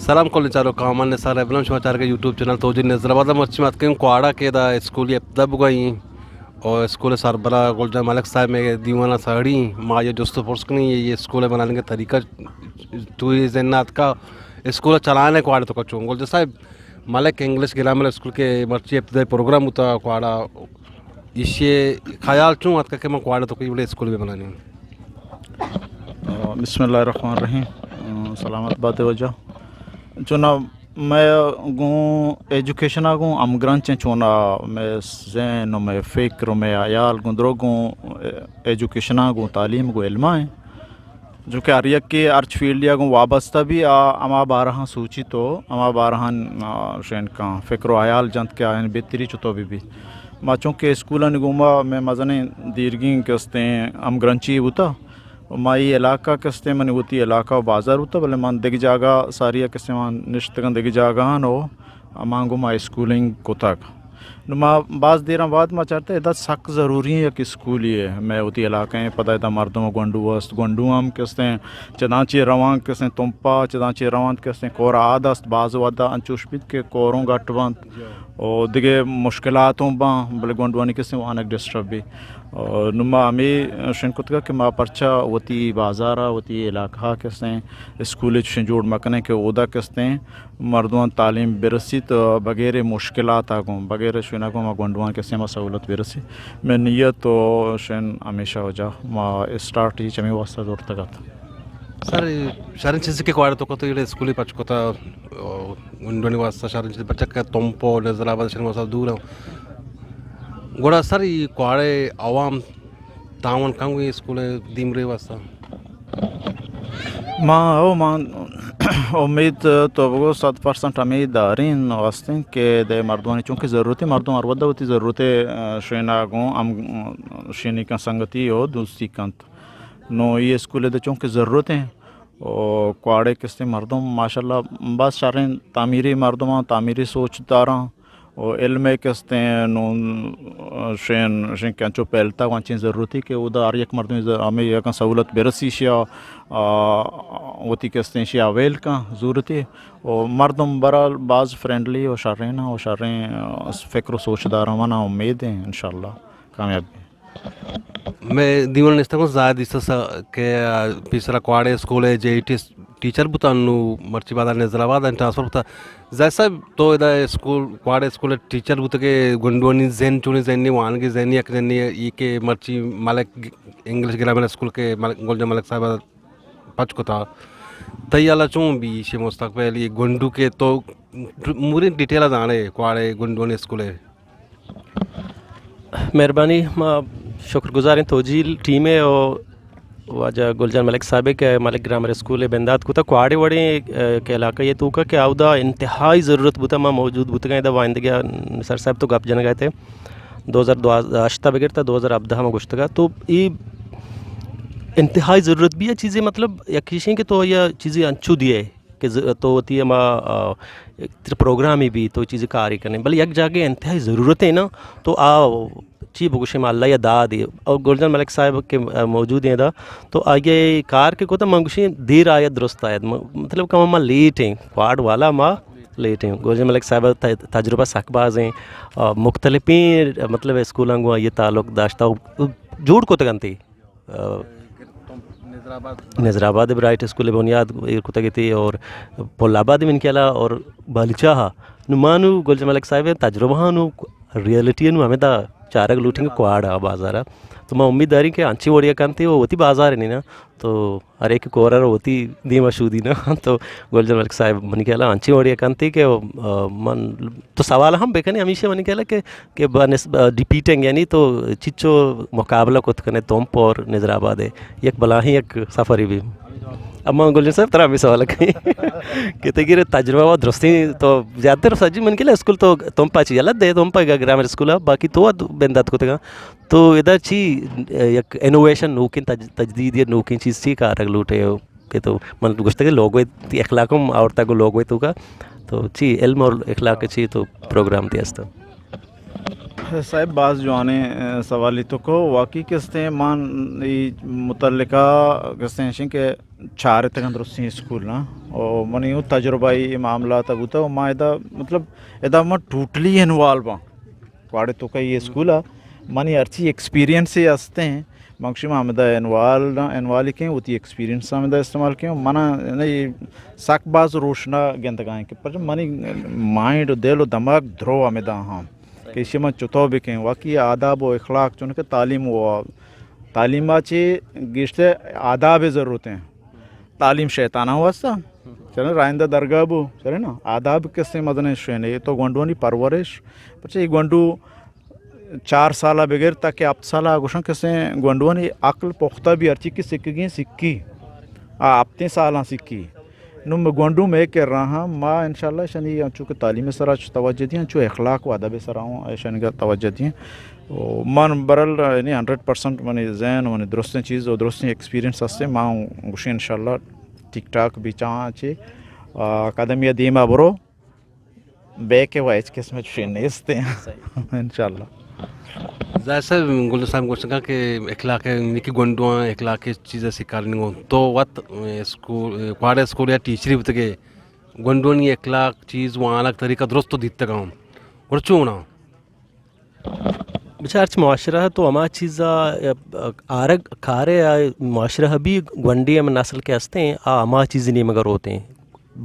سلام کل چاروکاں، من نثار ابراہیم، شما چارگے یوٹیوب چینل توجیل نظر آباد۔ مرچی ما اتکیں کواڑا کہ ادا اسکولی ابتدا بوگا ایں اور اسکول سربراہ گل جان ملک صاحب مئے دیوانا ساڑی، ما یہ جست و پرس کنیں، یہ، یہ اسکول بنانے کا طریقہ تو یہ ذہن اتکا، اسکول چلانے کواڑے تو کچوں گل جان صاحب، ملک انگلش گرامر اسکول کہ مرچی ابتدائی پروگرام بوتا کواڑا، ایشی خیال چون اتکا کہ من کواڑے تو کوئی بڑے اسکول بنانی؟ بسم اللہ الرحمن الرحیم۔ سلامت بات واجہ۔ چونا مئے گوں ایجوکیشن ءَ گوں ہمگرنچ ایں، چونا مئے ذہن و مئے فکر و مئے حیال گوں درو گوں ایجوکیشن ءَ گوں تعلیم گوں علم ءَ ایں۔ جو کہ ہر یکے ہرچ فیلڈے ءَ گوں وابستہ بی، آ ہما بارہاں سوچی تو ہما بارہاں، آ، شین کاں فکر و حیال جنت کہ آیانی بہتری چطور بی بیت۔ ما چونکہ اسکولانی گوما مئے مزنیں دیرگیں کہ استیں ہمگرنچی بوتا، ما اے علاقہ کہ استیں منی وتی علاقہ و بازار بوتا، بلے من دگہ جاگہ ساری ءَ کہ استیں من نشتگاں دگہ جاگہاں و ہماں گوں ما اسکولنگ کتگ۔ نو ما باز دیراں بعد ما چارتا ادا سک ضروری ایں یک اسکولے ایں۔ مئے وتی علاقہ ایں، پدا ادا مردم گونڈو است، گونڈو ہم کہ استیں چداں چے روان کہ استیں تمپا، چداں چے روان کہ استیں کور آد است، باز ودا انچوش بیت کہ کوروں گٹ بنت و دگہ مشکلات ہوں باں، بلے گونڈوانی کہ استیں وانگ ڈسٹرب بی۔ اور نو ما ہمے شنگ کتگا کہ ما پرچا وتی بازار ءَ، وتی علاقہ ءَ کہ استیں اسکولے چشیں جوڑ مکنیں کہ اودا کہ استیں مردمان تعلیم برسیت، بغیر مشکلات ءَ گوں، بغیر شونا گوں ما گونڈوان کہ استیں ما سہولت برسی۔ میں نیت و شن ہمیشہ وجہ ما اسٹارٹ ہی چمی واسطہ زورتگ ات۔ سر، شریں چیزے کہ کواڑے تو کتو ایڑے اسکولی پچ کتا، او، گونڈوانی واسطہ شریں چیز بچک تمپ و نظر آباد شریں واسطہ دور ایں۔ گڑا سر، ای کواڑے عوام تعاون کنگو اے اسکول دیمروی واسطہ؟ ما، او، ما امید تو بگو صد پرسنٹ امید دارین و ہستین کہ دے مردمانی چونکہ ضرورت ایں، مردم ہر ودا وتی ضرورت، آ، شینا گوں ہم، آ، شینی کن سنگتی و دوستی کنت۔ نو ای اسکول دے چونکہ ضرورت ایں و کواڑے کہ استیں مردم ماشاءاللہ بس شریں تعمیری مردماں، تعمیری سوچ داراں۔ و علم ءِ کہ استیں نوں شین، شین کہ انچو پہلتا و انچیں ضرورتی کہ اودا ہر یک مردمے ز-، ہمے یکاں سہولت برسی شیا، آ، وتی کہ استیں شیا اویل کن ضرورتی۔ و مردم برحال باز فرینڈلی و شرین و شریں، آ، فکر و سوچ داراں، منا امید ایں انشاءاللہ کامیاب بی۔ میں دیوان نشتگوں زاہد عیسیٰ سا کہ، آ، پیسرا کواڑے اسکول ءِ جے ای ٹی ٹیچر بوتا، انو مرچی بعد نظر آباد ٹرانسفر بوتا۔ زاہد صاحب، تو ادا اسکول، کواڑے اسکول ءِ ٹیچر بوتگے، گونڈوانی ذہن چونیں ذہنے، وانگی ذہنے، یک ذہنے، ای کہ مرچی ملک انگلش گرامر اسکول کہ ملک، گل جان ملک صاحب پچ کتا، تئی حالا چون بی ایشی مستقبل، ای گونڈو کہ تو موریں ڈیٹیل زانے کواڑے گونڈوانی اسکول ءِ؟ مہربانی، ما شکر گزاریں توجیل ٹیم ءِ و واجہ گل جان ملک صاحب ءِ کہ ملک گرامر اسکول ءِ بندات کتا۔ کواڑے وڑیں، آ، کہ علاقہ ءِ توکا کہ اودا انتہائی ضرورت بوتا، ما موجود بوتگاں ادا وائندگی سر صاحب تو گپ جنگا اتے دو ہزار دوازدہ بگر تا دو ہزار ہبدہ ما گوشتگا۔ تو ای انتہائی ضرورت بی اے چیزے، مطلب یک ایشیں کہ تو یا چیزے انچو دیئے کہ ز-، تو وتی ہما، آ، تر پروگرامے بی تو چیزے کارے کنے، بلے یک جاگہے انتہائی ضرورت ایں نا، تو آ چی بگوشیں، ما اللہ یا داد اے۔ اور گل جان ملک صاحب کہ، آ، موجود ایں ادا، تو آئی کار کہ کتا من گوشیں دیر آید درست آید، م-، مطلب کہ ما لیٹ ایں، کواڑ والا ما لیٹ ایں۔ گل جان ملک صاحب ت-، تجربہ سک باز ایں، آ، مختلفیں مطلب اسکولاں گوں آئی تعلق داشتا، جوڑ کتگ انت۔ آ، نظر آباد برائٹ اسکول ءِ بنیاد ایر کتگ اتی اور پل آباد من کلا اور بالیچاہ۔ نو ما نو گل جان ملک صاحب ءِ تجربہ نو ریئلٹی نو ہمیں دا چارگ لوٹیں کہ کواڑ ءَ بازار ءَ۔ تو ما امید داریں کہ انچی وڑیا کنتے و وتی بازار ءَ نینا تو ہر ایک کورا رو وتی دیما شودی نا۔ تو گل جان ملک صاحب منی خیال ءَ انچی وڑیا کنتے کہ، آ، من تو سوال ہم بکنے ہمیشہ منی خیال ءَ کہ کہ بہ نسبت ڈیپیٹنگ یعنی تو چچو مقابلہ کت کنے تمپ اور نظر آباد ءَ یک بلاہیں یک سفرے بی۔ اما گل جان صاحب ترا ہمے سوال کئیں کہ تئی گرے تجربہ و درستیں تو زیادہ تر سجی من کہ اسکول تو تمپا چی یلہ دے تمپا گرامر اسکول ءَ باقی تو اد بندات کتگا تو ادا چی یک انوویشن نوکیں تج-، تجدید یا نوکیں چیز چی کارگ لوٹے؟ کہ تو من گوشتگ کہ لوگو تی اخلاق ہم آورتا گو لوگو توکا تو چی علم اور اخلاق چی تو پروگرام تی است؟ صاحب، باز جوانیں، اه، سوالی تو کو۔ واقعی کستیں من ای متعلقہ کستیں شیں کہ چارتگاں درستیں اسکول نا، او منی اوں تجربہ ای معاملات بوتا، و ما ادا، مطلب، ادا ما ٹوٹلی انوالو باں۔ کواڑے تو کئی اسکول آ منی ہرچی ایکسپیرینس ہستیں، من گوشی ما ہمدا انوال، انوالی کیں، وتی ایکسپیرینس ہمدا استعمال کیں۔ منا نہ سک باز روشنا گندگائیں کہ پرچہ منی مائنڈ و دل و دماغ درو ہمدا ہاں کہ ایشی من چطور بکیں۔ واقعی آداب و اخلاق، چونکہ تعلیم و تعلیم ء چہ گیشتر آداب ء ضرورت ہیں۔ تعلیم شیطاناں واسطہ، چلیں رائندہ درگاہ بو، چلیں نا، آداب کسیں مزنیں شین۔ اے تو گونڈوانی پرورش، پرچہ اے گونڈو چار سال ء بگر تاکہ ہپت سال ء گوشن کسیں گونڈوانی عقل پختہ بھی، ہرچی کہ سکگیں سکی، آ ہپتیں سالاں سکی۔ نوں گونڈو مئے کرا ہاں، ما انشاءاللہ اشانی انچو کہ تعلیم ء سرا چو توجہ دیاں، چو اخلاق و ادب ء سرا ہوں اشانیگا توجہ دیاں۔ و من برل یعنی ہنڈریڈ پرسنٹ منی ذہن، منی درستیں چیز و درستیں ایکسپیرینس ہستیں، ما ہوں گوشیں انشاءاللہ ٹھیک ٹھاک بیچاں چے، آ، قدم یا دیما برو۔ بیک ء وا ہچ قسم ء چوشیں نیست انت۔ انشاءاللہ۔ ظاہر صاحب، گلدن صاحب گوشتگ کہ اخلاق، یعنی کہ گونڈواں اخلاق چیز ء سکھارینگ ء تو وت، اے، اسکول، اے، کواڑے اسکول یا ٹیچری بوتگے، گونڈوانی اخلاق چیز وانگ طریقہ درست تو دیتگاں، گڑا چون آں؟ بچار، ہرچ معاشرہ تو ہما چیز ء آرگ کارے، آ معاشرہ بھی گونڈی ہم نسل کے ہستے ہیں، آ ہما چیز نیمگ ء روتے ہیں۔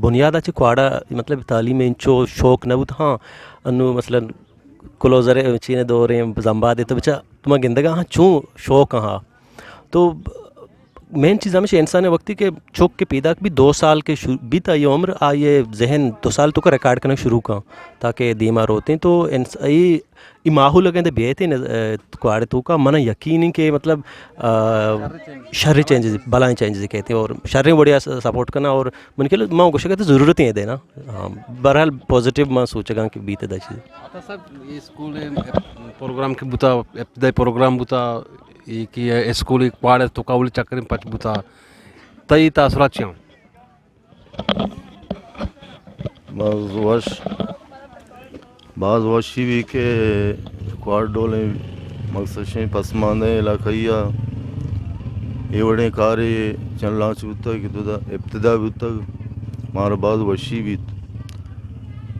بنیاد ء چہ کواڑا، مطلب، تعلیم انچو شوق نہ بوت۔ ہاں، انو مثلاً کلوزر چین دور ہیں، زمباد تو بچا تما گندگا، ہاں، چون شوق ہاں۔ تو مین چیز ہمیش انسان وقتی کہ چک کے پیداک بھی دو سال کے شروع بیت، آئی عمر، آئی ذہن دو سال تو کا ریکارڈ کرنا شروع کاں تاکہ دیما روتے ہیں۔ تو انس-، اے، اے ماحول اگیں دے بیت ہیں، اے، کواڑے تو کا من یقین ہے کہ مطلب، آ، شر چینجز، بلائیں چینجز کہتے ہیں اور شریں وڑیا س-، سپورٹ کرنا اور من کے لئے ما گوشگ ء تو ضرورت ہے دینا۔ ہاں، بہرحال پازیٹیو ما سوچگاں کہ بیت دا چیز۔ عطا صاحب، یہ اسکول پروگرام کے بوتا، ابتدائی پروگرام بوتا، یہ کہ اسکول ایک پاڑ ہے تو کاول چکریں پچ بوتا، تئی تاثرات چیاں؟ باز وش، باز وشی بی کہ کواڑ ڈولیں مقصد شیں پسماندہ علاقہ یا اے وڑیں کارے چن لانچ بوتگ کہ تو دا ابتدا بوتگ، مارا باز وشی بیت۔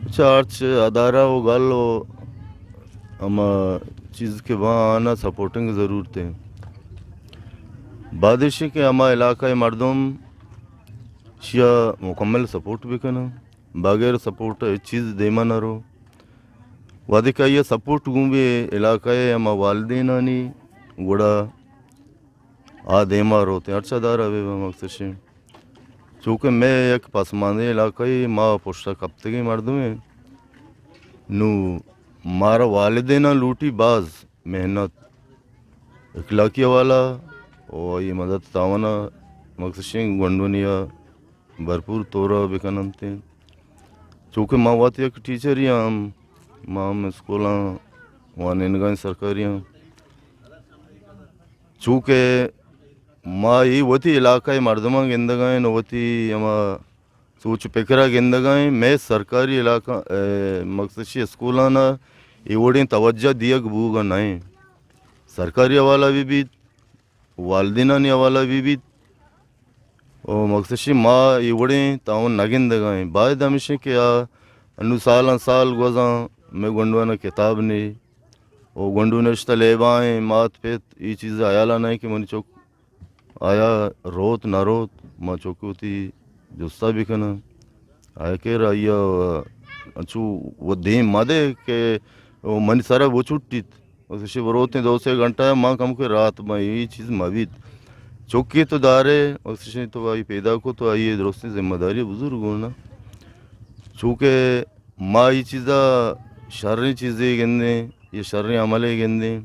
اچھا، ہرچ ادارہ و گل و ہما چیز کہ باں آنا سپورٹنگ ضرورت ہیں۔ بعدش کہ ہما علاقہ مردم شیا مکمل سپورٹ بکنن، بغیر سپورٹ ہچ چیز دیما نہ رو۔ وہدے کہ آئی ء سپورٹ گون بی علاقہ ء ہما والدینانی، گڑا آ دیما روت ہیں۔ ہرچ ادارہ بہ بہ مقصد شیں۔ چونکہ مئے یک پسماندیں علاقہ ء، ما پشتا کپتگیں مردم ہیں۔ نو مارا والدیناں لوٹی باز محنت، اخلاقی حوالہ و آئی مدد تعاون ء مقصد شیں گونڈونی ء بھرپور طور ء بہ کن انت۔ چونکہ ما وت یک ٹیچرے آں، ما ہم اسکولاں وانینگا ایں سرکاریاں۔ چونکہ ما اے وتی علاقہ ء مردماں گندگا ایں، وتی ہما سوچ پکر ء گندگا ایں، مئے سرکاری علاقہ، اے، مقصد شی اسکولاں ء اے وڑیں توجہ دیگ بوگ ء نہ ایں۔ سرکاری حوالہ بہ بیت، والدینانی حوالہ بہ بیت، و مقصد شی ما اے وڑیں تعاون نہ گندگا ایں۔ باید ہمیش ایں کہ آ انو سالاں سال گوزاں مئے گونڈوانا کتاب نے، و گونڈو نشتہ لیبا ایں، مات پت اے چیز حیالا نہ ایں کہ منی چک آیا روت نہ روت، ما چک وتی جستا بکناں۔ آیا کہ آئی ء انچو و دیم مہ دے کہ او منی سرا بچٹیت۔ بس اشی بروتیں دو سے گھنٹہ ء ما کم کہ رات ما اے چیز مہ بیت۔ چکے تو دارے، بس اشی تو آئی پیدا کو تو آئی درستیں ذمہ داری بزرگ ہونا۔ چونکہ ما اے چیزا شریں چیزے گندیں، یہ شریں عملے گندیں۔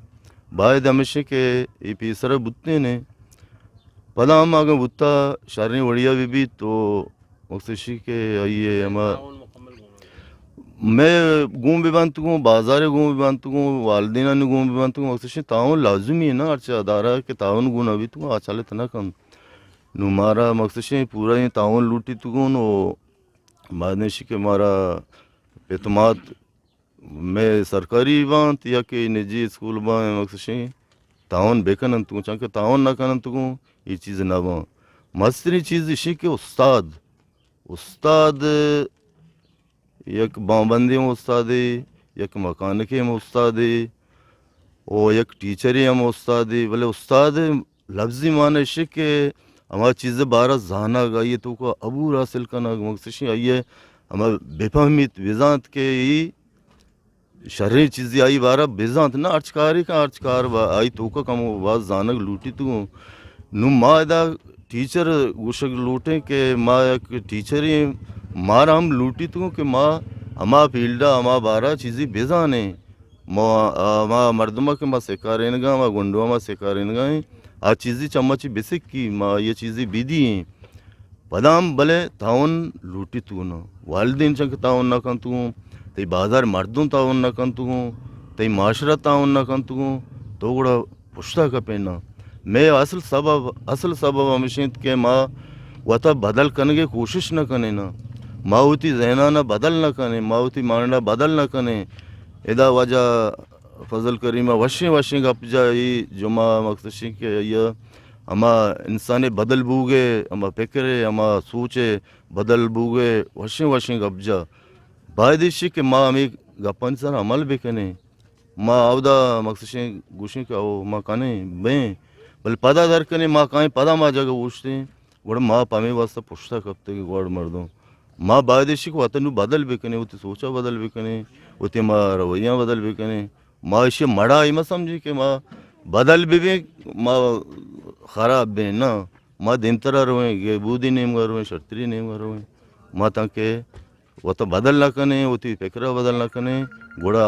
باید ہمیش کہ اے پیسرا بوتیں نے۔ پدا ہم اگاں بوتا شریں وڑیا بہ بیت تو مقصد شی کہ آئی ء ہما مئے گون بہ بنت گوں، بازار ء گون بہ بنت گوں، والدینانی گون بہ بنت گوں، مقصد شی تعاون لازمی ہے نا، ہرچہ ادارہ کہ تعاون گون نہ بیت گوں آ چلت نہ کنت۔ نو مارا مقصد شی پورا ایں تعاون لوٹیت گوں و بعد نشی کہ مارا اعتماد مئے سرکاری بانت یا کہ نجی اسکول بانت، مکسشیں تعاون بکننت گوں، چانکہ تعاون نہ کننت گوں، اے چیز نہ باں۔ مستریں چیز اشی کہ استاد، استاد یک بانبندی ہم استادے، یک مکانکے ہم استادے، او یک ٹیچرے ہم استادے، بلے استاد لفظی معنی اشی کہ ہما چیز بارا زانگ، آئی توکا عبور حاصل کنگ، مکسشیں آئی ہما بفہمیت، بزانت کہ ای شریں چیزے آئی بارا بزانت، نہ ہرچ کارے کن، ہرچ کار با-، آئی توکا کمو باز زانگ لوٹیت گوں۔ نوں ما ادا ٹیچر گوشگ لوٹیں کہ ما یک ٹیچریں، مارا ہم لوٹیت گوں کہ ما ہما فیلڈا، ہما بارا چیزے بزانیں۔ ما، ہما مردما کہ ما سکارینگا، ہما گونڈوا ما سکارینگا ایں، آ چیزے چہ ما چی بسکی، ما یہ چیزے بدی ایں۔ پدا ہم بلے تعاون لوٹیت گوں نا۔ والدین چنکہ تعاون نہ کنت گوں، تئی بازار مردم تعاون نہ کنت گوں، تئی معاشرہ تعاون نہ کنت گوں، تو گڑا پشتا کپے نا۔ مئے اصل سبب، اصل سبب ہمیش انت کہ ما وتا بدل کنگے کوشش نہ کنیں نا۔ ما وتی ذہنانا بدل نہ کنیں، ما وتی مائنڈا بدل نہ کنیں۔ ادا واجہ فضل کریم ء وشیں وشیں گپ جا، ای جمعہ مکسشیں کہ آئی ء ہما انسان ء بدل بوگ ء، ہما پکر ء، ہما سوچ ء بدل بوگ ء وشیں وشیں گپ جا۔ باید ایشی کہ ما ہمے گپانی سر عمل بکنیں۔ ما اودا مکسشیں گوشیں کہ او ما کنیں بیں، بلے پدا در کنیں، ما کائیں پدا ما جگہ اوشتیں، گڑا ما پہ ہمے واسطہ پشتا کپتگیں گوڑ مردم۔ ما باید ایشی کہ وطن نو بدل بکنیں، وتی سوچا بدل بکنیں، وتی ما رویاں بدل بکنیں۔ ما ایشی مڑا ای مہ سمجھیں کہ ما بدل ببیں، ما خراب بیں، نہ، ما دیمترا رویں، گیبودی نیمگا رویں، شرتری نیمگا رویں۔ ما تانکہ وتا بدل نہ کنیں، وتی فکرا بدل نہ کنیں، گڑا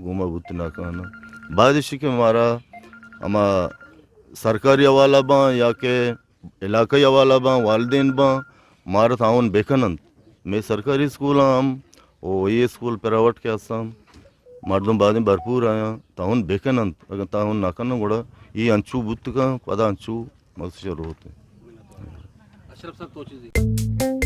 گوما بوت نہ کناں۔ باید ایشی کہ مارا ہما سرکاری حوالہ باں یا کہ علاقائی حوالہ باں، والدین باں، مارا تعاون بکننت۔ مئے سرکاری اسکولاں ہم او اے اسکول پرائیوٹ کہ ہستاں، مردم بازیں بھرپور آیاں، تعاون بکننت۔ اگاں تعاون نہ کناں گڑا اے انچو بوت کن، پدا انچو مکسشیں روت۔ اشرف صاحب تو چیزے؟